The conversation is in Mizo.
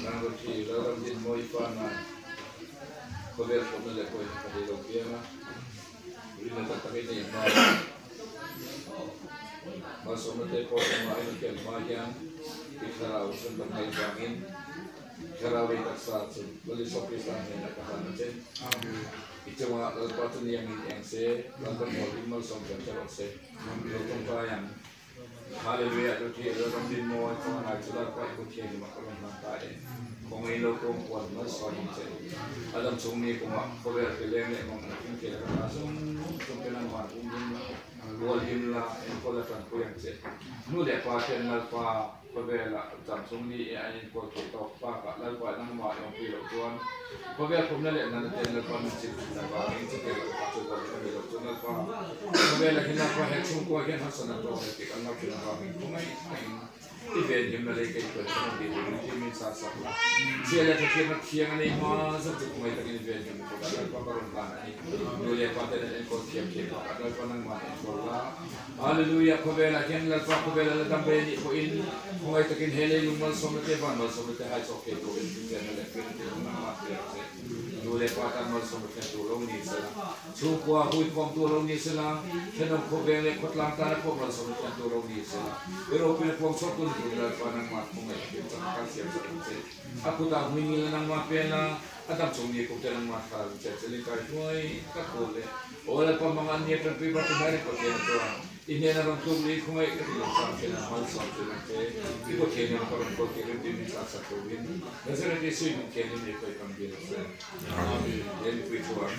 Nang ro thi Lalram din mawi fa nan khawvel thawhna leh pawhin ka thei lo piang a, rinna tak tak in ei hma malsawmna te pawh engmah in a pian hma hian i thlarau chhan tam ngaih vangin thlarau lei taksa chu Lal Isua Krista hnenah ka hlan a che. I chungah Lalpa chu niangin eng se, Lalpa hmual in malsawm zel che rawh se. Lo tawngtai ang. Hallelujah lo thi lo ram din mawi chunga ngai chu Lalpa i kut thianghlim ah ka rawn hlang ta e. Khawngaih lo kawng kuan malsawm che. A dam chung ni kumah khawvel ke leng leh mang an thleng thei laka ta zung zung te nangmah an um him la, bual him la, enkawl a tanpui ang che. Nu leh pa ten Lalpa khawvelah dam chung ni e an inkawl theih tawk bakah Lalpa nangmah i awmpui loh chuan Khawvel khumna leh nana ten Lalpa min chim thin avangin chutiang lo kha chu buai a ni lo chu Lalpa khawvelah hian Lalpa he chhungkua hian harsatna tawk leh tih kan lo thin avangin khawngaih takin i venhimna lei kei chuan kan awm bik turin tih min chhan sak la. Chhia leh thathiamna thiang a nei hma zet chu khawngaih takin i venhimna kutah Lalpa ka rawn hlan a ni. Nu leh pa ten an enkawl thiam thei bakah Lalpa nangmah an enkawl la. Hallelujah Khawvelah hian Lalpa khawvel a la dam ve anih pawhin khawngaih takin he leilung malsawmna te van malsawmna te hai chawk thei turin hriselna leh hriatna te awm nangmah hria che. Nu leh pa tan malsawmna thlen tur lo ni sela, chhungkua huikhawm tur lo ni sela, thenawm khawveng leh khawtlang tana pawh malsawmna thlen tur lo ni sela, i ropuina puang chhuak tun turin Lalpa nangmah khawngaih takin chak ka siam sak ang che. A kutah hmuingil a nangmah pen la, a dam chung ni kum te nangmah thla ang che chelin kai hnuai tak tur leh Aw Lalpa hmanga an nia tanpui bar tumai reng Pathian a chuan i hnena rawn tluk leh i khawngaih ka ti lo chang che nan malsawm che lang che i Pathian emaw ka rawn kawl tir rem tir min chah sak turin Nazareth Jesu i hming thian in mi khawi kan dil a che. Amen. He mipui chuan.